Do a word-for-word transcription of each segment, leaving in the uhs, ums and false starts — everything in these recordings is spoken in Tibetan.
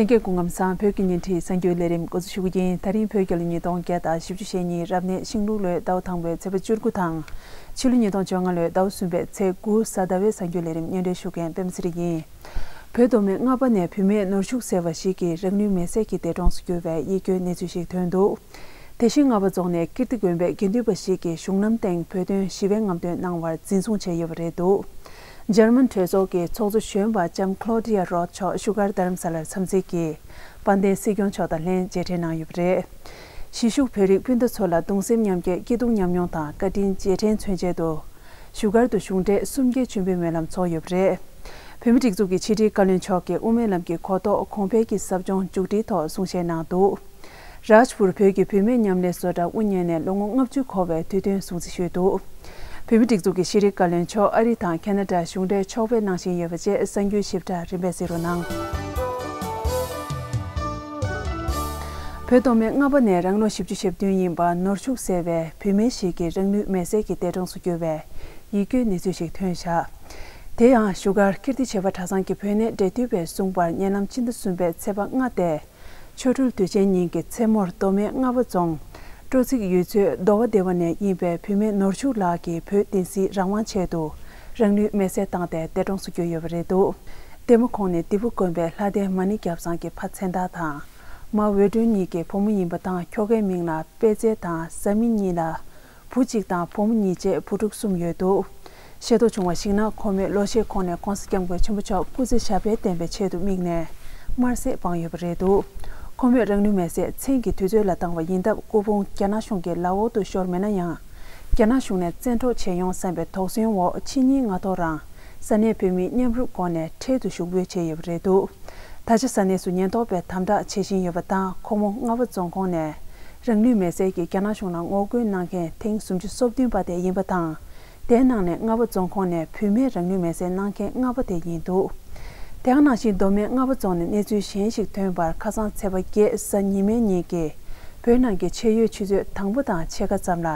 ལྷན་རྒྱས་སྐུ་ཁམས་བཟང་། བོད་ཀྱི་ཉིན་བྲིས་གསར་འགྱུར་ལས་རིམ་འགོ་འཛུགས་ཞུ་རྒྱུ་ཡིན། ད་རིང་བོད་རྒྱལ་ལོ་ཉིས་སྟོང་བརྒྱ་དང་བཞི་བཅུ་ཞེ་གཉིས་རབ་གནས་ཤིང་ལུག་ལོའི་ཟླ་བ་དང་པོའི་ཚེས་པ་བཅུ་དགུ་དང་། ཕྱི་ལོ་ཉིས་སྟོང་བཅོ་ལྔ་ལོའི་ཟླ་བ་གསུམ་པའི་ཚེས་དགུ་གཟའ་ཟླ་བའི་གསར་འགྱུར་ལས་རིམ་སྙན་སྒྲོན་ཞུ་མཁན་པད་མ་ཚེ་རིང་ཡིན། བོད་མདོ་སྨད་རྔ་པ་ནས་བུད་མེད་ནོར་ཕྱུགས་ཟེར་བ་ཞིག་གིས་རང་ལུས་མེར་སྲེག་གིས་འདས་གྲོངས་སུ་གྱུར་བའི་ཡིད་སྐྱོའི་གནས་ཚུལ་ཞིག་ཐོན་འདུག་དེ་བཞིན་རྔ་པ་རྫོང་ནས་ཀིརྟི་དགོན་པའི་དགེ་འདུན་པ་ཞིག་གིས་གཞུང་ལམ་སྟེང་བོད་དོན་ཞི་བའི་རྔམ་སྟོན་གནང་བར་འཛིན་བཟུང་བྱས་ཡོད་པ་རེད་འདུག་འཇར་མན་གྲོས་ཚོགས་ཀྱི་ཚོགས་གཙོ་གཞོན་པ་ལྕམ་Claudia Roth མཆོག་བཞུགས་སྒར་རྡ་རམ་ས་ལར་འཚམས་གཟིགས་ཀྱིས་དཔལ་ལྡན་སྲིད་སྐྱོང་མཆོག་དང་ལྷན་མཇལ་འཕྲད་གནང་ཡོད་པ་རེད། གཞིས་བཞུགས་བོད་རིགས་སྤུན་ཟླ་ཚོ་ལ་གདུང་སེམས་མཉམ་སྐྱེད་སྐྱིད་སྡུག་མཉམ་མྱོང་དང་བཀའ་དྲིན་རྗེས་དྲན་མཚོན་ཆེད་དུ། བཞུགས་སྒར་དུ་གཞུང་འབྲེལ་གསུམ་བརྒྱའི་མཆོད་འབུལ་སྨོན་ལམ་ཚོགས་ཡོད་པ་རེད། བོད་མིའི་སྒྲིག་འཛུགས་ཀྱི་ཕྱི་དྲིལ་བཀའ་བློན་མཆོག་གིས་དབུ་མའི་ལམ་གྱི་གོ་རྟོགས་གོང་འཕེལ་གྱི་ཟབ་སྦྱོང་མཇུག་སྒྲིལ་ཐོག་གསུང་བཤད་གནང་འདུག་རཱཇ་པུར་བོད་ཀྱི་བུད་མེད་མཉམ་ལས་བཟོ་གྲྭ་དབུ་བརྙེས་ནས་ལོ་ངོ་ལྔ་བཅུ་འཁོར་བའི་དུས་སྟོན་སྲུང་བརྩི་ཞུས་འདུག་བོད་མིའི་སྒྲིག་འཛུགས་ཀྱི་ཤེས་རིག་བཀའ་བློན་མཆོག་ཨ་རི་དང་ཁེ་ན་ཌ་གཞུང་འབྲེལ་ཕྱོགས་ཕེབས་གནང་བཞིན་ཡོད་པ་བཅས་གསར་འགྱུར་ཞིབ་ཕྲ་རིམ་པས་གཟིགས་རོགས་གནང་། བོད་མདོ་སྨད་རྔ་པ་ནས་རང་ལོ་བཞི་བཅུ་ཞེ་བདུན་ཡིན་པ་ནོར་ཕྱུགས་ཟེར་བའི་བུད་མེད་ཞིག་གིས་རང་ལུས་མེར་སྲེག་གིས་འདས་གྲོངས་སུ་གྱུར་བའི་ཡིད་སྐྱོའི་གནས་ཚུལ་ཞིག་ཐོན་བཞག་དེ་ཡང་བཞུགས་སྒར་ཀིརྟི་བྱེས་པ་གྲྭ་ཚང་གི་བོད་གནས་འབྲེལ་མཐུད་པས་གསུངས་པར་ཉེ་ལམ་ཕྱི་ཟླ་གསུམ་པའི་ཚེས་པ་ལྔ་སྟེ། ཆོ་འཕྲུལ་དུས་ཆེན་ཉིན་གྱི་མཚན་མོར་མདོ་སྨད་རྔ་པ་རྫོང་སྤྲོ་ཚིགས་ཡུལ་ཚོའི་མདོ་བ་སྡེ་བ་ནས་ཡིན་པའི་བུད་མེད་ནོར་ཕྱུགས་ལགས་ཀྱིས་བོད་བསྟན་སྲིད་རང་དབང་ཆེད་དུ་རང་ལུས་མེར་སྲེག་བཏང་སྟེ་འདས་གྲོངས་སུ་གྱུར་ཡོད་པ་རེད་འདུག་ལྟད་མོ་ཁོང་ནི་ལྡི་པུ་དགོན་པའི་ལྷ་ལྡན་མ་ཎི་རྒྱབ་ཚང་གི་ཕ་མཚན་བདག་དང་། མ་འོད་སྒྲོན་གཉིས་ཀྱི་བུ་མོ་ཡིན་པ་དང་། ཁྱོ་གའི་མིང་ལ་དཔལ་རྩེ་དང་བཟའ་མི་གཉིས་ལ་བུ་གཅིག་དང་བུ་མོ་གཉིས་བཅས་བུ་ཕྲུག་གསུམ་ཡོད་འདུག་ཤེས་རྟོགས་བྱུང་བ་ཞིག་ན། ཁོ་མོས་ལོ་ཤས་གོང་ནས་༸གོང་ས་༸སྐྱབས་མགོན་ཆེན་པོ་མཆོག་སྐུ་ཚེ་ཞབས་པད་བརྟན་པའི་ཆེད་དུ་དམིགས་ནས་དམར་ཟས་སྤངས་ཡོད་པ་རེད་འདུག་ཁོ་མོས་རང་ལུས་མེར་སྲེག་མཚན་གྱི་དུས་ཚོད་ལ་བཏང་བ་ཡིན་སྟབས། སྐུ་ཕུང་རྒྱ་ནག་གཞུང་གི་ལག་འོག་ཏུ་ཤོར་མེད་ན་ཡང་། རྒྱ་ནག་གཞུང་ནས་བཙན་འཕྲོག་བྱེད་ཡོང་བསམ་པའི་དོགས་ཟོན་འོག་ཕྱི་ཉིན་སྔ་དྲོ་རང་ས་གནས་བོད་མིའི་མཉམ་རུབ་སྒོ་ནས་འཕྲལ་དུ་ཞུགས་འབུལ་བྱས་ཡོད་པ་རེད་འདུག་ད་ཆ་ས་གནས་སུ་ཉེན་རྟོག་པས་དམ་དྲག་བྱེད་བཞིན་ཡོད་པ་དང་། ཁོ་མོ་རྔ་པ་རྫོང་ཁོངས་ནས་རང་ལུས་མེར་སྲེག་གིས་རྒྱ་ནག་གཞུང་ལ་ངོ་རྒོལ་གནང་མཁན་ཐེངས་སུམ་ཅུ་སོ་བདུན་པ་དེ་ཡིན་པ་དང་། དེའི་ནང་ནས་རྔ་པ་རྫོང་ཁོངས་ནས་བུད་མེད་རང་ལུས་མེར་སྲེག་གནང་མཁན་ལྔ་པ་དེ་ཡིན་འདུག་དེ་ག་ནང་བཞིན་མདོ་སྨད་རྔ་པ་རྫོང་ནས་གནས་ཚུལ་གཞན་ཞིག་ཐོན་པར། ཁ་སང་ཚེས་པ་བརྒྱད་གཟའ་ཉི་མའི་ཉིན་གྱི་བོད་ནང་གི་ཆེས་ཡོལ་ཆུ་ཚོད་དང་པོ་དང་ཕྱེད་ཀ་ཙམ་ལ།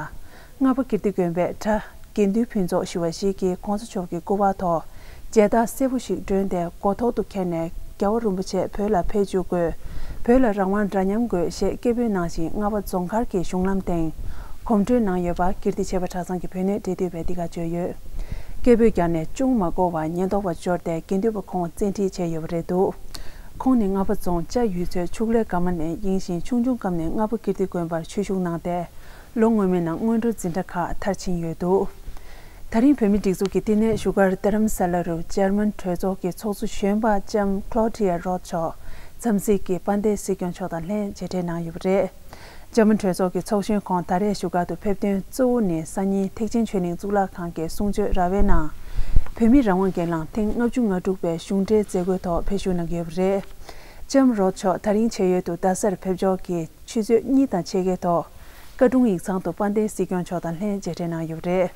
རྔ་པ་ཀིརྟི་དགོན་པའི་གྲྭ་དགེ་འདུན་ཕུན་ཚོགས་ཞུ་བ་ཞིག་གིས་༸གོང་ས་མཆོག་གི་སྐུ་པར་ཐོག་མཇལ་དར་སེར་པོ་ཞིག་སྒྲོན་ཏེ་མགོ་ཐོག་ཏུ་འཁྱེར་ནས། རྒྱལ་བ་རིན་པོ་ཆེ་བོད་ལ་ཕེབས་བཅུག་དགོས། བོད་ལ་རང་དབང་འདྲ་མཉམ་དགོས་ཞེས་སྐད་འབོད་གནང་བཞིན། རྔ་པ་རྫོང་མཁར་གྱི་གཞུང་ལམ་སྟེང་གོམ་བགྲོད་གནང་ཡོད་པ་ཀིརྟི་བྱེས་པ་གྲྭ་ཚང་གི་བོད་གནས་འབྲེལ་མཐུད་པས་འདི་ག་བརྗོད་ཡོད། སྐད་འབོད་བརྒྱབ་ནས་ཅུང་མ་འགོར་བར་ཉེན་རྟོག་པ་འབྱོར་ཏེ་དགེ་འདུན་པ་ཁོང་བཙན་ཁྲིད་བྱས་ཡོད་པ་རེད་འདུག་ཁོང་ནི་རྔ་པ་རྫོང་ལྕགས་ཡུལ་ཚོའི་ཕྱུགས་ལས་དགའ་མ་ནས་ཡིན་ཞིང་། ཆུང་ཆུང་སྐབས་ནས་རྔ་པ་ཀིརྟི་དགོན་པར་ཆོས་ཞུགས་གནང་སྟེ། ལོ་སྔོན་མའི་ནང་སྔོན་འགྲོ་འཛིན་གྲྭ་ཁག་མཐར་ཕྱིན་ཡོད་འདུག་ད་རིང་བོད་མིའི་སྒྲིག་འཛུགས་ཀྱི་བསྟི་གནས་བཞུགས་སྒར་རྡ་རམ་ས་ལ་རུ་འཇར་མན་གྲོས་ཚོགས་ཀྱི་ཚོགས་གཙོ་གཞོན་པ་ལྕམ་Claudia Roth མཆོག་འཚམས་གཟིགས་ཀྱིས་དཔལ་ལྡན་སྲིད་སྐྱོང་མཆོག་དང་ལྷན་མཇལ་འཕྲད་གནང་ཡོད་པ་རེད། འཇར་མན་གྲོས་ཚོགས་ཀྱི་ཚོགས་གཞོན་ཁོང་ད་རེས་བཞུགས་སྒར་དུ་ཕེབས་དོན་གཙོ་བོ་ནི། སང་ཉིན་ཐེག་ཆེན་ཆོས་གླིང་གཙུག་ལག་ཁང་གི་གསུང་ཆོས་ར་བའི་ནང་། བོད་མིའི་རང་དབང་སྒེར་ལངས་ཐེངས་ལྔ་བཅུ་ང་དྲུག་པའི་གཞུང་འབྲེལ་མཛད་སྒོའི་ཐོག་ཕེབས་ཞུགས་གནང་གི་ཡོད་པ་རེད། ལྕམ་Roth མཆོག་ད་རིང་ཆེས་ཡོལ་དུ་རྡ་སར་ཕེབས་འབྱོར་གྱིས། ཆུ་ཚོད་གཉིས་དང་ཕྱེད་ཀའི་ཐོག་བཀའ་དྲུང་ཡིག་ཚང་དུ་དཔལ་ལྡན་སྲིད་སྐྱོང་མཆོག་དང་ལྷན་མཇལ་འཕྲད་གནང་ཡོད་པ་རེད།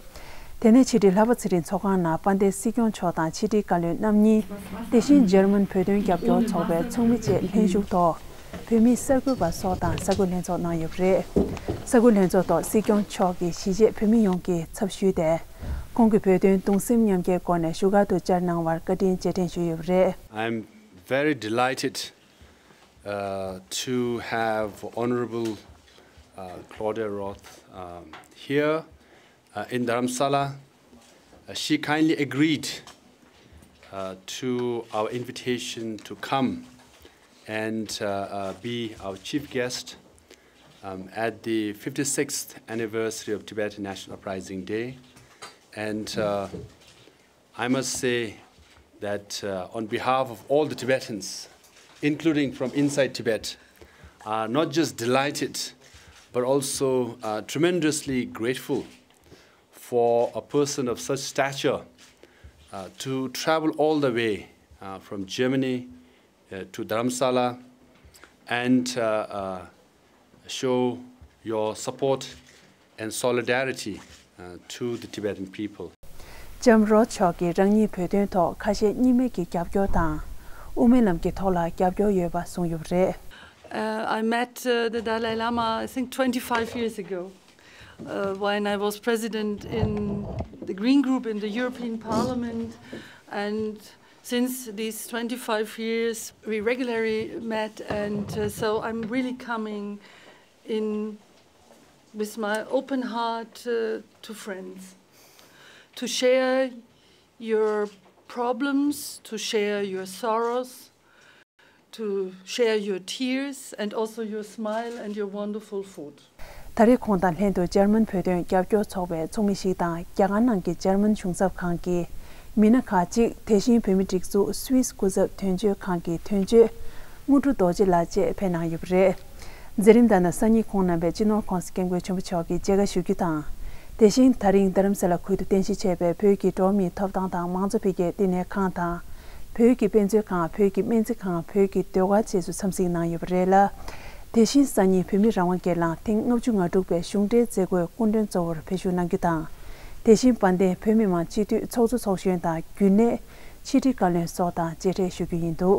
དེ་ནས་ཕྱི་དྲིལ་ལྷ་པ་ཚེ་རིང་ཚོགས་ཁང་ནང་དཔལ་ལྡན་སྲིད་སྐྱོང་མཆོག་དང་ཕྱི་དྲིལ་བཀའ་བློན་རྣམ་གཉིས། དེ་བཞིན་འཇར་མན་བོད་དོན་རྒྱབ་སྐྱོར་ཚོགས་པའི་ཚོགས་མི་བཅས་ལྷན་ཞུགས་ཐོག་བོད་མིའི་གསར་འགོད་པ་སོགས་དང་གསར་འགོད་ལྷན་ཚོགས་གནང་ཡོད་པ་རེད། གསར་འགོད་ལྷན་ཚོགས་ཐོག་སྲིད་སྐྱོང་མཆོག་གིས་གཞིས་བྱེས་བོད་མི་ཡོངས་ཀྱི་ཚབ་ཞུས་ཏེ། ཁོང་གིས་བོད་དོན་གདུང་སེམས་མཉམ་སྐྱེའི་སྒོ་ནས་བཞུགས་སྒར་དུ་བཅར་གནང་བར་བཀའ་དྲིན་རྗེས་དྲན་ཞུས་ཡོད་པ་རེད། I'm very delighted uh, to have Honorable uh, Claudia Roth um, here uh, in Dharamsala. Uh, she kindly agreed uh, to our invitation to come and uh, uh, be our chief guest um, at the fifty-sixth anniversary of Tibetan National Uprising Day. And uh, I must say that uh, on behalf of all the Tibetans, including from inside Tibet, are not just delighted, but also uh, tremendously grateful for a person of such stature uh, to travel all the way uh, from Germany uh, to Dharamsala and uh, uh, show your support and solidarity uh, to the Tibetan people. ལྕམ་རོ་མཆོག་གིས་རང་ཉིད་བོད་དོན་ཐོག་ཁ་ཞེ་གཉིས་མེད་ཀྱི་རྒྱབ་སྐྱོར་དང་། དབུ་མའི་ལམ་གྱི་ཐོག་ལ་རྒྱབ་སྐྱོར་ཡོད་པ་གསུངས་ཡོད་པ་རེད། Uh, I met uh, the Dalai Lama, I think, twenty-five years ago uh, when I was president in the Green Group in the European Parliament. And Since these twenty-five years, we regularly met, and uh, so I'm really coming in with my open heart uh, to friends, to share your problems, to share your sorrows, to share your tears, and also your smile and your wonderful food. ད་རེས་ཁོང་དང་ལྷན་དུ་འཇར་མན་བོད་དོན་རྒྱབ་སྐྱོར་ཚོགས་པའི་ཚོགས་མི་ཞིག་དང་། རྒྱ་གར་ནང་གི་འཇར་མན་གཞུང་ཚབ་ཁང་གི་མི་སྣ་ཁག་ཅིག་དེ་བཞིན་བོད་མིའི་སྒྲིག་འཛུགས་སུད་སི་སྐུ་ཚབ་དོན་གཅོད་ཁང་གི་དོན་གཅོད་དངོས་གྲུབ་རྡོ་རྗེ་ལགས་བཅས་ཕེབས་གནང་ཡོད་པ་རེད། མཛད་རིམ་དང་ན་སང་ཉིན་ཁོང་རྣམ་པས་སྤྱི་ནོར་༸གོང་ས་༸སྐྱབས་མགོན་ཆེན་པོ་མཆོག་གི་མཇལ་ཁ་ཞུ་རྒྱུ་དང་། དེ་བཞིན་ད་རིང་རྡ་རམ་ས་ལ་ཁུལ་དུ་རྟེན་གཞི་བྱས་པའི་བོད་ཀྱི་འགྲོ་བ་མིའི་ཐོབ་ཐང་དང་མང་གཙོ་འཕེལ་རྒྱས་བསྟི་གནས་ཁང་དང་། བོད་ཀྱི་དཔེ་མཛོད་ཁང་། བོད་ཀྱི་སྨན་རྩིས་ཁང་། བོད་ཀྱི་ཟློས་གར་བཅས་སུ་འཚམས་གཟིགས་གནང་ཡོད་པ་རེད་ལ། དེ་བཞིན་སང་ཉིན་བོད་མི་རང་དབང་སྒེར་ལངས་ཐེངས་ལྔ་བཅུ་ང་དྲུག་པའི་གཞུང་འབྲེལ་མཛད་སྒོའི་སྐུ་མགྲོན་གཙོ་བོར་ཕེབས་ཞུགས་གནང་རྒྱུ་དང་། དེ་བཞིན་དཔལ་ལྡན་བོད་མི་མང་སྤྱི་འཐུས་ཚོགས་གཙོ་ཚོགས་གཞོན་དང་རྒྱུན་ལས་ཕྱི་དྲིལ་བཀའ་བློན་སོགས་དང་མཇལ་འཕྲད་ཞུ་རྒྱུ་ཡིན་འདུག་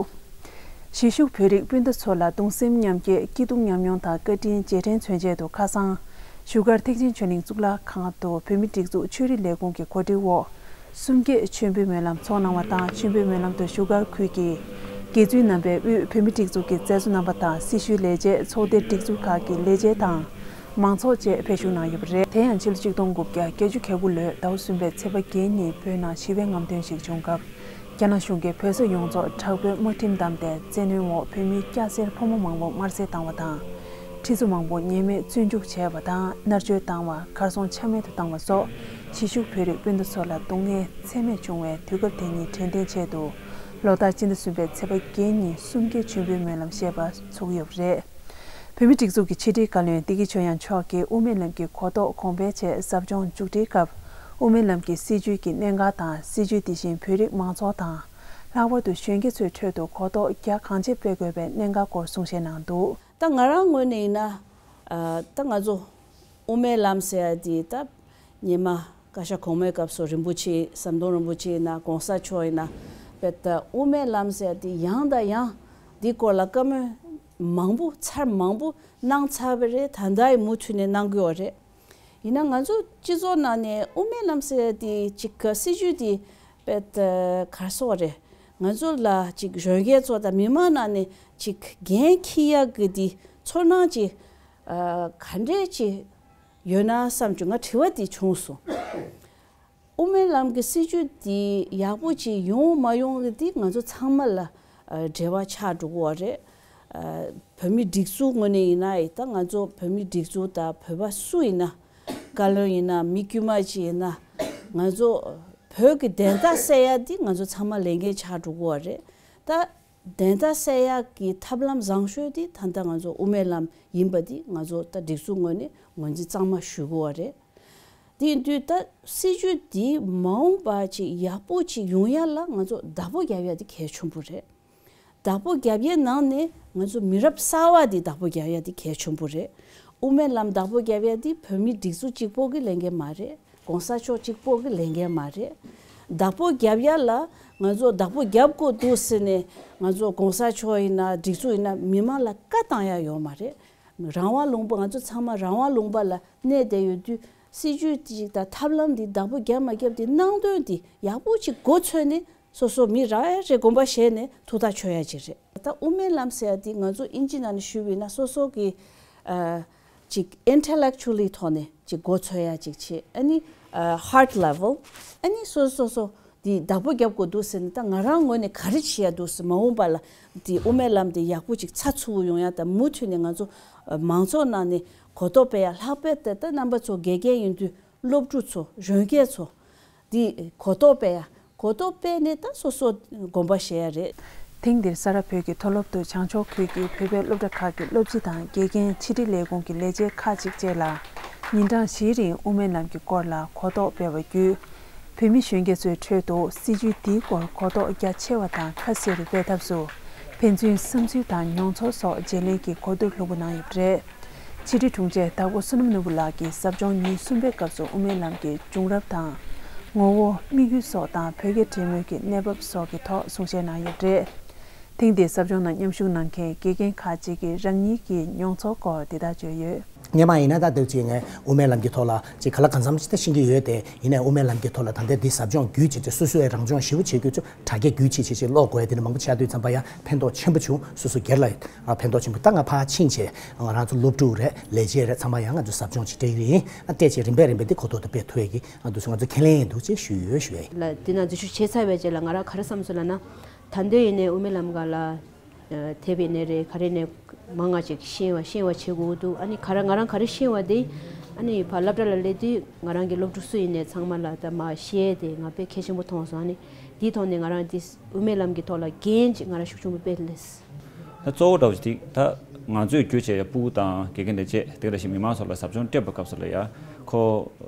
གཞིས་བཞུགས་བོད་རིགས་སྤུན་ཟླ་ཚོ་ལ་གདུང་སེམས་མཉམ་སྐྱེད། སྐྱིད་སྡུག་མཉམ་མྱོང་དང་བཀའ་དྲིན་རྗེས་དྲན་མཚོན་ཆེད་དུ། ཁ་སང་བཞུགས་སྒར་ཐེག་ཆེན་ཆོས་གླིང་གཙུག་ལག་ཁང་དུ་བོད་མིའི་སྒྲིག་འཛུགས་ཆོས་རིག་ལས་ཁུངས་ཀྱི་གོ་སྒྲིག་འོག་གསུམ་བརྒྱད་མཆོད་འབུལ་སྨོན་ལམ་འཚོགས་གནང་བ་དང་། མཆོད་འབུལ་སྨོན་ལམ་དུ་བཞུགས་སྒར་ཁུལ་གྱི་དགེ་བཙུན་རྣམ་པས་དབུས་བོད་མིའི་སྒྲིག་འཛུགས་ཀྱི་མཛད་གཙོ་རྣམ་པ་དང་། སྲི་ཞུའི་ལས་བྱེད། ཚོགས་སྡེ་སྒྲིག་འཛུགས་ཁག་གི་ལས་བྱེད་དང་མང་ཚོགས་བཅས་ཕེབས་ཞུགས་གནང་ཡོད་པ་རེད། དེ་ཡང་ཕྱི་ལོ་ཆིག་སྟོང་དགུ་བརྒྱ་བརྒྱད་ཅུ་གྱ་དགུ་ལོའི་ཟླ་བ་གསུམ་པའི་ཚེས་པ་བརྒྱད་ཉིན་བོད་ནང་ཞི་བའི་རྔམ་སྟོན་ཞིག་བྱུང་སྐབས། རྒྱ་ནག་གཞུང་གིས་བོད་ས་ཡོངས་རྫོགས་དྲག་པོའི་དམར་ཁྲིམས་བསྡམས་ཏེ། བཙན་གནོན་འོག་བོད་མི་སྐྱ་སེར་ཕོ་མོ་མང་པོ་དམར་གསོད་བཏང་བ་དང་། ཁྲི་ཚོ་མང་པོ་ཉེས་མེད་བཙོན་འཇུག་བྱས་པ་དང་། མནར་གཅོད་བཏང་བ། གར་སོང་ཆ་མེད་དུ་བཏང་བ་སོགས། གཞིས་བཞུགས་བོད་རིགས་སྤུན་ཟླ་ཚོ་ལ་སྡུག་བསྔལ་ཚད་མེད་བྱུང་བའི་དུས་སྐབས་དེ་ཉིད་དྲན་རྟེན་ཆེད་དུ། ལོ་ལྟར་སྤྱི་ཟླ་གསུམ་པའི་ཚེས་པ་བརྒྱད་ཉིན་གསུམ་བརྒྱའི་མཆོད་འབུལ་སྨོན་ལམ་བཞེས་པ་ཚུགས་ཡོད་པ་རེད། བོད་མིའི་སྒྲིག་འཛུགས་ཀྱི་ཕྱི་དྲིལ་བཀའ་བློན་བདེ་སྐྱིད་ཆོས་དབྱངས་མཆོག་གིས་དབུ་མའི་ལམ་གྱི་གོ་རྟོགས་གོང་འཕེལ་ཆེད་ཟབ་སྦྱོང་མཇུག་སྒྲིལ་སྐབས། དབུ་མའི་ལམ་གྱི་སྲིད་བྱུས་ཀྱི་གནད་འགག་དང་། སྲིད་བྱུས་དེ་བཞིན་བོད་རིགས་མང་ཚོགས་དང་། ལྷག་པར་དུ་གཞོན་སྐྱེས་ཚོའི་ཁྲོད་དུ་གོ་རྟོགས་རྒྱ་གང་ཆེ་སྤེལ་དགོས་པའི་གནད་འགག་སྐོར་གསུང་བཤད་གནང་འདུག་ད་ང་རང་ངོས་ནས་ཡིན་ན། ཨ། ད་ང་ཚོ་དབུ་མའི་ལམ་ཟེར་ཡ་དེ་ད་སྔོན་མ་བཀའ་ཤག་གོང་མའི་སྐབས་སུ་རིན་པོ་ཆེ། ཟམ་གདོང་རིན་པོ་ཆེ་ཡིན་ན། གོང་ས་མཆོག་ཡིན་ན། དཔེ་ད་དབུ་མའི་ལམ་ཟེར་ཡ་དེ་ཡང་དང་ཡང་འདི་སྐོར་ལ་བཀའ་མོལ་མང་པོ། ཚར་མང་པོ་གནང་ཚར་བ་རེད། ད་ལྟ་ཡང་མུ་མཐུད་ནས་གནང་གི་ཡོད་རེད། ཡིན་ན་ང་ཚོ་སྤྱི་ཚོགས་ནང་ནས་དབུ་མའི་ལམ་ཟེར་ཡ་དེ་ཅིག་སྲིད་བྱུས་དེ་དཔེ་ད་ག་རེ་ཟེར་དགོས་རེད། ང་ཚོ་ལ་ཅིག་གཞོན་སྐྱེས་ཚོ་དང་མི་མང་ནང་ནས་ཅིག་འགན་འཁྱེར་ཡག་གི་དེ་ཚོར་སྣང་ཅིག་ཨ། ག་འདྲས་ཅིག་ཡོད་ན་བསམ་བྱུང་། ང་དྲི་བ་དེ་བྱུང་སོང་། དབུ་མའི་ལམ་གྱི་སྲིད་བྱུས་འདི་ཡག་པོ་ཅིག་ཡོང་མ་ཡོང་གི་འདི་ང་ཚོ་ཚང་མ་ལ་ཨ། འབྲེལ་བ་ཆགས་འགྲོ་གི་ཡོད་རེད། ཨ། བོད་མིའི་སྒྲིག་འཛུགས་ངོས་ནས་ཡིན་ན་ཡིན། ད་ང་ཚོ་བོད་མིའི་སྒྲིག་འཛུགས་དང་བོད་པ་སུ་ཡིན་ན། བཀའ་བློན་ཡིན་ན། མི་དཀྱུས་མ་ཅིག་ཡིན་ན། ང་ཚོ་བོད་ཀྱི་བདེན་མཐའ་གསལ་ཡ་འདི་ང་ཚོ་ཚང་མ་ལས་འགན་ཆགས་འགྲོ་གི་ཡོད་རེད། ད་བདེན་མཐའ་གསལ་ཡག་གི་ཐབས་ལམ་བཟང་ཤོས་དེ་ད་ལྟ་ང་ཚོ་དབུ་མའི་ལམ་ཡིན་པ་དེ་ང་ཚོ་ད་སྒྲིག་འཛུགས་ངོས་ནས་ངོས་འཛིན་གཙང་མ་ཞུ་དགོས་པ་རེད། དེ་ཡིན་དུས་ད་སྲིད་བྱུས་འདི་མ་འོངས་པ་ཅིག་ཡག་པོ་ཅིག་ཡོང་ཡ་ལ་ང་ཚོ་བདག་པོ་རྒྱབ་ཡ་དེ་གལ་ཆེན་པོ་རེད། བདག་པོ་རྒྱབ་ཡའི་ནང་ནས་ང་ཚོ་མི་རབས་གསར་པ་འདི་བདག་པོ་རྒྱབ་ཡ་དེ་གལ་ཆེན་པོ་རེད། དབུ་མའི་ལམ་བདག་པོ་རྒྱབ་ཡ་དེ་བོད་མིའི་སྒྲིག་འཛུགས་གཅིག་པོ་གི་ལས་འགན་མ་རེད། གོང་ས་མཆོག་གཅིག་པོ་གི་ལས་འགན་མ་རེད། བདག་པོ་རྒྱབ་ཡ་ལ་ང་ཚོ་བདག་པོ་རྒྱབ་དགོས་འདུག་ཟེར་ནས་ང་ཚོ་གོང་ས་མཆོག་ཡིན་ན། སྒྲིག་འཛུགས་ཡིན་ན། མི་མང་ལ་བཀའ་བཏང་ཡ་ཡོད་མ་རེད། རང་དབང་ལུང་པ། ང་ཚོ་ཚང་མ་རང་དབང་ལུང་པ་ལ་གནས་བསྡད་ཡོད་དུས། སྲིད་བྱུས་དེ་ཅིག་དང་ཐབས་ལམ་འདི་བདག་པོ་རྒྱབ་མ་རྒྱབ་དེ། ནང་དོན་འདི་ཡག་པོ་ཅིག་མགོ་ཚོས་ནས་སོ་སོ་མི་རང་རེ་དགོངས་པ་བཞེས་ནས་ཐུགས་ཐག་ཆོད་ཡ་ཅིག་རེད། ད་དབུ་མའི་ལམ་ཟེར་ཡ་དེ་ང་ཚོ་ཨིན་ཇི་ནང་ནས་ཞུས་པ་ཡིན་ན། སོ་སོ་གི་ཨ་ཅིག་intellectually་ཐོག་ནས་ཅིག་མགོ་ཚོས་ཡ་ཅིག་བྱེད། ཨ་ནི་ཨ་heart level། ཨ་ནི་སོ་སོ་སོ་འདི་བདག་པོ་རྒྱབ་དགོས་འདུག་ཟེར་ནས། ད་ང་རང་ངོས་ནས་ག་རེ་བྱེད་ཡ་འདུག་ཟེར། མ་འོངས་པ་ལ་འདི་དབུ་མའི་ལམ་འདི་ཡག་པོ་ཅིག་ཚགས་ཚུད་པོ་ཡོང་ཡ་དང་། མུ་མཐུད་ནས་ང་ཚོ་ཨ་མང་ཚོགས་ནང་ནས་གོ་རྟོགས་སྤེལ་ཡ། ལྷག་པར་དུ་ད་རྣམ་པ་ཚོ་དགེ་རྒན་ཡིན་དུས། སློབ་ཕྲུག་ཚོ། གཞོན་སྐྱེས་ཚོ་འདི་གོ་རྟོགས་སྤེལ་ཡ། གོ་རྟོགས་སྤེལ་ནས་ད་སོ་སོ་དགོངས་པ་བཞེས་ཡ་རེད། ཐེངས་འདིར་ས་རཱ་བོད་ཀྱི་མཐོ་སློབ་ཏུ་བྱང་ཕྱོགས་ཁུལ་གྱི་བོད་པའི་སློབ་གྲྭ་ཁག་གི་སློབ་སྤྱི་དང་དགེ་རྒན། ཕྱི་དྲིལ་ལས་ཁུངས་ཀྱི་ལས་བྱེད་ཁག་ཅིག་བཅས་ལ་ཉིན་གྲངས་བཞིའི་རིང་དབུ་མའི་ལམ་གྱི་སྐོར་ལ་གོ་རྟོགས་སྤེལ་བ་བརྒྱུད། བོད་མི་གཞོན་སྐྱེས་ཚོའི་ཁྲོད་དུ་སྲིད་བྱུས་འདིའི་སྐོར་གོ་རྟོགས་རྒྱ་ཆེ་བ་དང་ཁ་གསལ་རུ་སྤེལ་ཐབས་སུ། ཕན་ཚུན་བསམ་ཚུལ་དང་མྱོང་ཚོར་སོགས་བརྗེ་ལེན་གྱིས་གོ་བསྡུར་ལྷུག་པོ་གནང་ཡོད་པ་རེད། ཕྱི་དྲིལ་དྲུང་ཆེ་དྭགས་པོ་བསོད་ནམས་ནོར་བུ་ལགས་ཀྱིས་ཟབ་སྦྱོང་ཉིན་གསུམ་པའི་སྐབས་སུ་དབུ་མའི་ལམ་གྱི་བྱུང་རབས་དང་། ངོ་བོ། དམིགས་ཡུལ་སོགས་དང་། བོད་རྒྱ་འབྲེལ་མོལ་གྱི་གནས་བབ་སོགས་ཀྱི་ཐོག་གསུང་བཤད་གནང་ཡོད་པ་རེད། ཐེངས་འདིའི་ཟབ་སྦྱོང་ནང་མཉམ་ཞུགས་གནང་མཁན་དགེ་རྒན་ཁག་ཅིག་གིས་རང་ཉིད་ཀྱི་མྱོང་ཚོར་སྐོར་འདི་ལྟར་བརྗོད་ཡོད། སྔོན་མ་ཡིན་ན་ད་དེ་ཅིག་ངས་དབུ་མའི་ལམ་གྱི་ཐོག་ལ་ཅིག་ག་ལ་གང་འཚམ་ཅིག་ད་ཤེས་ཀྱི་ཡོད་དེ། ཡིན་ནའི་དབུ་མའི་ལམ་གྱི་ཐོག་ལ་ད་ལྟའི་འདི་ཟབ་སྦྱོང་བརྒྱུད་བྱས་ཅིག་སོ་སོའི་རང་སྦྱོང་ཞིབ་པོ་བྱེད་རྒྱུ་ཚོ་དྲ་རྒྱ་བརྒྱུད་བྱས་བྱས་ཅིག་ཀློག་དགོས་ཡ་དེ་འདྲ་མང་པོ་ཆགས་དུས་ཙམ་པ་ཡང་ཕན་ཐོགས་ཆེན་པོ་བྱུང་། སོ་སོ་སྒེར་ལ་ཡང་ཕན་ཐོགས་ཆེན་པོ། ད་ང་ཕར་ཕྱིན་བྱས་ང་རང་ཚོ་སློབ་ཕྲུག་རེད། ལས་བྱེད་རེད། ཚང་མ་ཡང་ང་ཚོ་ཟབ་སྦྱོང་ཅིག་སྤྲད་ཀྱི་ཡིན། ཨ་སྤྲད་བྱས་རིམ་པས་རིམ་པས་འདི་གོ་རྟོགས་དེ་སྤེལ་ཐུབ་ཡ་གི་ང་ཚོ་ང་ཚོ་ཁས་ལེན་འདུག་ཅེས་ཞུས་ཡོད་ཞུ་ཡ་ཡིན། ལ་དེ་ན་འཛུལ་ཞུགས་བྱས་ཚར་བའི་རྗེས་ལ་ང་རང་ག་རེ་བསམ་སོང་ལབ་ན། ད་འདོད་ཡིན་ནའི་དབུ་མའི་ལམ་ཁ་ལ་དེབ་ཡིན་ནའི་རེད། ག་རེ་ནས་མང་ང་ཅིག་ཤེས་པ་ཤེས་པ་བྱེད་དགོས་འདུག་ཨ་ནི་ག་རེ་ང་རང་ག་རེ་ཤེས་པ་དེ་ཨ་ནི་ཕར་སློབ་གྲྭ་ལ་སླེབས་དུས་ང་རང་གི་སློབ་ཕྲུག་སུ་ཡིན་ནའི་ཚང་མ་ལ་ད་མར་བཤད་དེ་ང་དཔེ་གལ་ཆེན་པོ་མཐོང་སོང་། ཨ་ནི་དེའི་ཐོག་ནས་ང་རང་དེ་དབུ་མའི་ལམ་གྱི་ཐོག་ལ་འགན་ཅིག་ང་རང་ཤུགས་ཆེན་པོ་དཔེ་སླེབས། ད་གཙོ་བོ་འདྲ་བོ་ཞིག་དེ་ད་ང་ཚོས་བརྒྱུད་བྱས་ཡ་ཕྲུ་གུ་དང་དགེ་རྒན་ལས་བྱེད་དེ་འདྲ་ཞིག་མི་མང་ཚོ་ལ་ཟབ་སྦྱོང་སྤྲད་པའི་སྐབས་སུ་ལ་ཡ་ཁོ་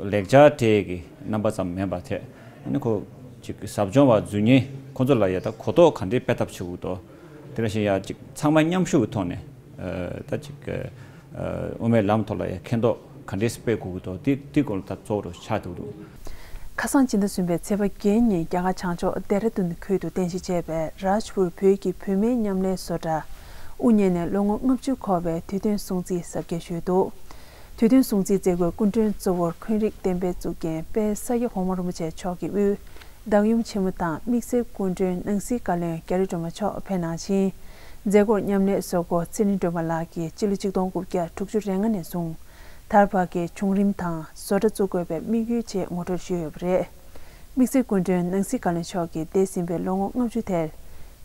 ལེགས་སྦྱར་འབྲས་ཀྱི་རྣམ་པ་ཙམ་མིན་པར་ཐད། ཨ་ནི་ཁོ་ཅིག་ཟབ་སྦྱོང་བ་འཛུལ་མཁན་ཁོ་ཚོ་ལ་ཡ་ད་གོ་རྟོགས་ག་འདྲའི་སྤེལ་ཐབས་བྱེད་དགོས་འདུག་དེ་འདྲ་ཞིག་ཡ་ཅིག་ཚང་མ་མཉམ་ཞུགས་ཀྱི་ཐོག་ནས་ཨ་ད་ཅིག་ཨ་དབུ་མའི་ལམ་ཐོག་ལ་ཡ་མཁྱེན་རྟོགས་ག་འདྲས་སྤེལ་དགོས་ཀྱི་འདུག་དེ་དེ་སྐོར་ལ་ད་གཙོ་བོ་ཆགས་འདུག་ཁ་སང་སྤྱི་ཟླ་གསུམ་པའི་ཚེས་པ་བརྒྱད་ཉིན་རྒྱ་གར་བྱང་ཕྱོགས་ལྡེ་ར་ལྡུན་ཁུལ་དུ་རྟེན་གཞི་བྱས་པའི་རཱཇ་པུར་བོད་ཀྱི་བུད་མེད་མཉམ་ལས་བཟོ་གྲྭ་དབུ་བརྙེས་ནས་ལོ་ངོ་ལྔ་བཅུ་འཁོར་བའི་དུས་སྟོན་སྲུང་བརྩི་གཟབ་རྒྱས་ཞུས་འདུག་དུས་སྟོན་སྲུང་བརྩིའི་མཛད་སྒོའི་སྐུ་མགྲོན་གཙོ་བོར་འཁོན་རིགས་བསྟན་པའི་གཙུག་རྒྱན་དཔལ་ས་སྐྱ་གོང་མ་རིན་པོ་ཆེ་མཆོག་གིས་དབུས་བདག་ཡུམ་ཆེན་མོ་དང་དམིགས་བསལ་སྐུ་མགྲོན་ནང་སྲིད་བཀའ་བློན་རྒྱ་རི་སྒྲོལ་མ་མཆོག་ཕེབས་གནང་ཞིང་། མཛད་སྒོར་མཉམ་ལས་བཟོ་འགོ་ཚེ་རིང་སྒྲོལ་མ་ལགས་ཀྱིས་སྤྱི་ལོ་ཆིག་སྟོང་དགུ་བརྒྱ་དྲུག་ཅུ་རེ་ལྔ་ནས་བཟུང་། དར་བར་གྱི་བྱུང་རིམ་དང་བཟོ་གྲྭ་བཙུགས་དགོས་པའི་དམིགས་ཡུལ་བཅས་ངོ་སྤྲོད་ཞུས་ཡོད་པ་རེད། དམིགས་བསལ་སྐུ་མགྲོན་ནང་སྲིད་བཀའ་བློན་མཆོག་གིས་འདས་ཟིན་པའི་ལོ་ངོ་ལྔ་བཅུ་དེར་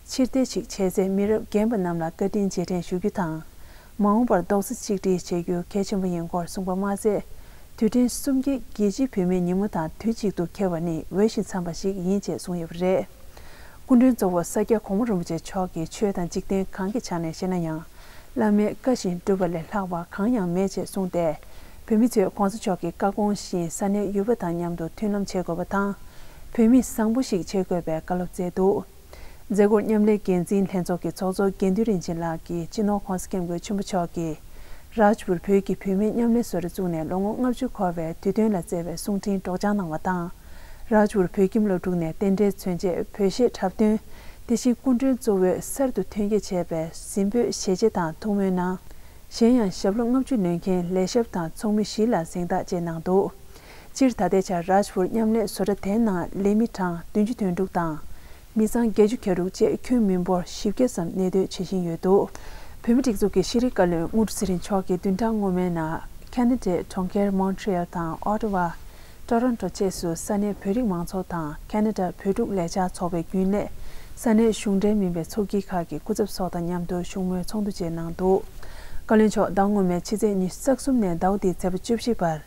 ཕྱིར་བལྟས་ཤིག་བྱས་ཚེ་མི་རབས་རྒན་པ་རྣམས་ལ་བཀའ་དྲིན་རྗེས་དྲན་ཞུ་རྒྱུ་དང་། མ་འོངས་པར་རྡོག་རྩ་གཅིག་སྒྲིལ་བྱེད་རྒྱུ་གལ་ཆེན་པོ་ཡིན་སྐོར་གསུངས་པ་མ་ཟད། དུས་དྲན་གསུམ་བརྒྱད་རྒྱལ་སྤྱིའི་བུད་མེད་ཉིན་མོ་དང་དུས་གཅིག་ཏུ་འཁེལ་བ་ནི་འོས་ཤིང་འཚམས་པ་ཞིག་ཡིན་ཅེས་གསུངས་ཡོད་པ་རེད། སྐུ་མགྲོན་གཙོ་བོ་ས་སྐྱ་གོང་མ་རིན་པོ་ཆེ་མཆོག་གིས་ཆོས་དང་འཇིག་རྟེན་གང་གི་ཆ་ནས་བཤད་ན་ཡང་། བླ་མའི་བཀའ་བཞིན་སྒྲུབ་པ་ལས་ལྷག་པ་གང་ཡང་མེད་ཅེས་གསུངས་ཏེ། བོད་མི་ཚོས་༸གོང་ས་མཆོག་གི་བཀའ་དགོངས་བཞིན་ས་གནས་ཡུལ་པ་དང་མཉམ་དུ་མཐུན་ལམ་བྱེད་དགོས་པ་དང་། བོད་མི་བཟང་པོ་ཞིག་བྱེད་དགོས་པའི་བཀའ་སློབ་སྩལ་འདུག་མཛད་སྒོར་མཉམ་ལས་འགན་འཛིན་ལྷན་ཚོགས་ཀྱི་ཚོགས་གཙོ་དགེ་འདུན་རིན་ཆེན་ལགས་ཀྱིས་སྤྱི་ནོར་༸གོང་ས་༸སྐྱབས་མགོན་ཆེན་པོ་མཆོག་གིས་རཱཇ་པུར་བོད་ཀྱི་བུད་མེད་མཉམ་ལས་བཟོ་གྲྭ་བཙུགས་ནས་ལོ་ངོ་ལྔ་བཅུ་འཁོར་བའི་དུས་སྟོན་ལ་བསྩལ་བའི་གསུང་འཕྲིན་སྒྲོག་སྦྱང་གནང་བ་དང་། རཱཇ་པུར་བོད་ཁྱིམ་སློབ་ཕྲུག་ནས་རྟེན་འབྲེལ་མཚོན་ཆེད་བོད་གཞས་འཁྲབ་སྟོན། དེ་བཞིན་སྐུ་མགྲོན་གཙོ་བོས་གསར་དུ་ཐོན་སྐྱེད་བྱས་པའི་གཟིམ་དཔོན་གཞས་བྱེས་དང་ཐུགས་སྨོན་གནང་། གཞན་ཡང་ཞབས་ལོ་ལྔ་བཅུ་ལོན་མཁན་ལས་ཞབས་དང་ཚོགས་མི་བཞི་ལ་གཟེངས་རྟགས་བཅས་གནང་འདུག་སྤྱིར་ད་ལྟའི་ཆར་རཱཇ་པུར་མཉམ་ལས་བཟོ་གྲྭ་དེའི་ནང་ལས་མི་གྲངས་བདུན་ཅུ་དོན་དྲུག་དང་། མི་ཚང་བརྒྱད་ཅུ་གྱ་དྲུག་བཅས་ཁྱོན་མི་འབོར་བཞི་བརྒྱ་ཙམ་གནས་སྡོད་བྱེད་བཞིན་ཡོད་འདུག་བོད་མིའི་སྒྲིག་འཛུགས་ཀྱི་ཤེས་རིག་བཀའ་བློན་དངོས་གྲུབ་ཚེ་རིང་མཆོག་གིས་བདུན་ཕྲག་སྔོན་མའི་ནང་ཁ་ན་ཌའི་གྲོང་ཁྱེར་མོན་ཊི་རི་ཡལ་དང་ཨོ་ཊ་ཝ། ཊོ་རོན་ཊོ་བཅས་སུ་ས་གནས་བོད་རིགས་མང་ཚོགས་དང་ཁ་ན་ཌ་བོད་ཕྲུག་ལས་འཆར་ཚོགས་པའི་རྒྱུན་ལས། ས་གནས་གཞུང་འབྲེལ་མིན་པའི་ཚོགས་སྐྱིད་ཁག་གི་སྐུ་ཚབ་སོགས་དང་མཉམ་དུ་བཞུགས་མོལ་ཚོགས་འདུ་བཅས་གནང་འདུག་བཀའ་བློན་མཆོག་ཟླ་སྔོན་མའི་ཕྱི་ཚེས་ཉི་ཤུ་རྩ་གསུམ་ནས་ཟླ་བ་འདིའི་ཚེས་པ་བཅུ་བཞི་བར།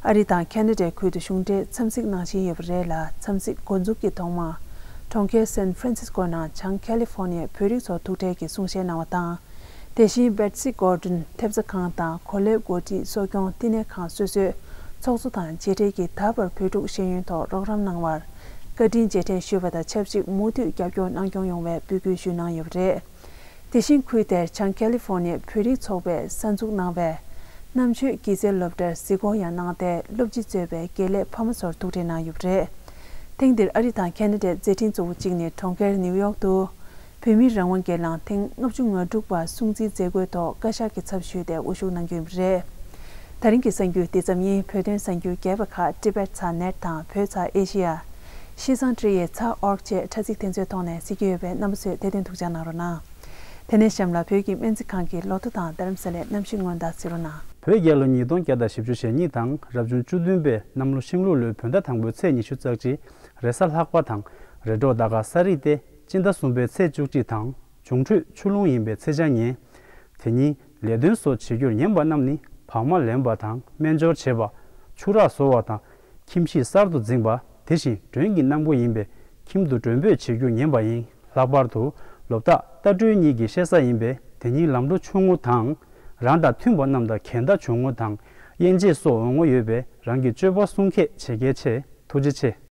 ཨ་རི་དང་ཁ་ན་ཌའི་ཁུལ་དུ་གཞུང་འབྲེལ་འཚམས་གཟིགས་གནང་བཞིན་ཡོད་པ་རེད་ལ། འཚམས་གཟིགས་འགོ་འཛུགས་ཀྱི་ཐོག་མར། གྲོང་ཁྱེར་སན་ཧྥ་རན་སིས་ཀོ་ནང་བྱང་ཁ་ལི་ཧྥོ་ནི་ཡའི་བོད་རིགས་ཚོར་ཐུག་འཕྲད་ཀྱིས་གསུང་བཤད་གནང་བ་དང་། དེ་བཞིན་སྦེ་ཊི་སི་གོར་ཌོན་ཐེབས་རྩ་ཁང་དང་གོ་ལའི་འགོ་ཁྲིད་གསོ་སྐྱོང་བསྟི་གནས་ཁང་སོ་སོའི་ཚོགས་གཙོ་དང་མཇལ་འཕྲད་ཀྱིས་ད་བར་བོད་ཕྲུག་ཤེས་ཡོན་ཐོག་རོགས་རམ་གནང་བར་བཀའ་དྲིན་རྗེས་དྲན་ཞུས་པ་དང་ཆབས་ཅིག་མུ་མཐུད་རྒྱབ་སྐྱོར་གནང་སྐྱོང་ཡོང་བའི་འབོད་སྐུལ་ཞུས་གནང་ཡོད་པ་རེད། དེ་བཞིན་ཁུལ་དེར་བྱང་ཁ་ལི་ཧྥོ་ནི་ཡའི་བོད་རིགས་ཚོགས་པས་གསར་འཛུགས་གནང་བའི་རྣམ་དཔྱོད་སྐྱེད་ཚལ་སློབ་གྲྭར་གཟིགས་སྐོར་ཡང་གནང་སྟེ། སློབ་སྤྱི་གཙོས་པའི་དགེ་ལས་ཕ་མ་ཚོར་ཐུག་འཕྲད་གནང་ཡོད་པ་རེད། ཐེངས་འདིར་ཨ་རི་དང་ཁ་ན་ཌའི་མཛད་འཕྲིན་གཙོ་བོ་གཅིག་ནི་གྲོང་ཁྱེར་ནིའུ་ཡོག་ཏུ། བོད་མིའི་རང་དབང་སྒེར་ལངས་ཐེངས་ལྔ་བཅུ་ང་དྲུག་པ་སྲུང་བརྩིའི་མཛད་སྒོའི་ཐོག་བཀའ་ཤག་གི་ཚབ་ཞུས་ཏེ་དབུ་བཞུགས་གནང་རྒྱུ་ཡིན་པ་རེད། ད་རིང་གི་གསར་འགྱུར་འདི་ཙམ་ཡིན། བོད་དོན་གསར་འགྱུར་རྒྱས་པ་ཁག་ཊི་བེཊ་ཚ་ནེཊ་དང་བོད་ཚ་ཨེ་ཤེ་ཡ། ཤིས་ཙང་ཀྲི་ཡའི་ཚ་ཨོར་གྱི་དྲ་ཚིགས་དེ་ཚོའི་ཐོག་ནས་གཟིགས་ཀྱི་ཡོད་པས་རྣམ་པ་ཚོས་དེ་དོན་ཐུགས་འཇགས་གནང་རོགས་གནང་། དེ་ནས་གཤམ་ལ་བོད་ཀྱི་སྨན་རྩིས་ཁང་གི་ལོ་ཐོ་དང་རྡ་རམ་ས་ལའི་གནམ་གཤིས་སྔོན་བརྡ་གཟིགས་རོགས་གནང་། བོད་རྒྱལ་ལོ་ཉིས་སྟོང་བརྒྱ་དང་བཞི་བཅུ་ཞེ་གཉིས་དང་རབ་བྱུང་བཅུ་བདུན་པའི་གནམ་ལོ་ཤིང་ལུག་ལོའི་བོད་ཟླ་དང་པོའི་ཚེས་ཉི་ཤུ་རྩ་གཅིག་རེས་གཟའ་ལྷག་པ་དང་། རེས་གྲོགས་ཟླ་སྐར་གསར་རིས་ཏེ། སྤྱི་ཟླ་གསུམ་པའི་ཚེས་བཅུ་གཅིག་དང་། འབྱུང་འཕྲོད་ཆུ་རླུང་ཡིན་པའི་ཚེས་ཆ་ཉེ། དེ་ཉིན་ལས་དོན་སོགས་བྱེད་རྒྱུར་ཉན་པ་རྣམས་ནི་བག་མ་ལེན་པ་དང་སྨན་སྦྱོར་བྱེད་པ། ཆུ་རགས་བཟོ་བ་དང་། ཁྱིམ་གཞིས་གསར་དུ་འཛིན་པ། དེ་བཞིན་མགྲོན་གྱི་གནང་སྒོ་ཡིན་པས་ཁྱིམ་དུ་མགྲོན་འབོད་བྱེད་རྒྱུར་ཉན་པ་ཡིན། ལྷག་པར་དུ་ལོ་རྟགས་རྟ་སྦྲུལ་གཉིས་ཀྱི་བཤད་ས་ཡིན་པས་དེ་ཉིན་ལམ་འགྲོ་ཆུང་ངུ་དང་། རང་དང་མཐུན་པ་རྣམས་དང་གྱེས་བརྡ་བྱུང་ངོ་དང་། དབྱེ་འབྱེད་སོགས་འོང་ངོ་ཡོད་པས་རང་གི་སྤྱོད་པ་སྲུང་མཁས་བྱེད་གལ་ཆེ། ཐུགས་རྗེ་ཆེ།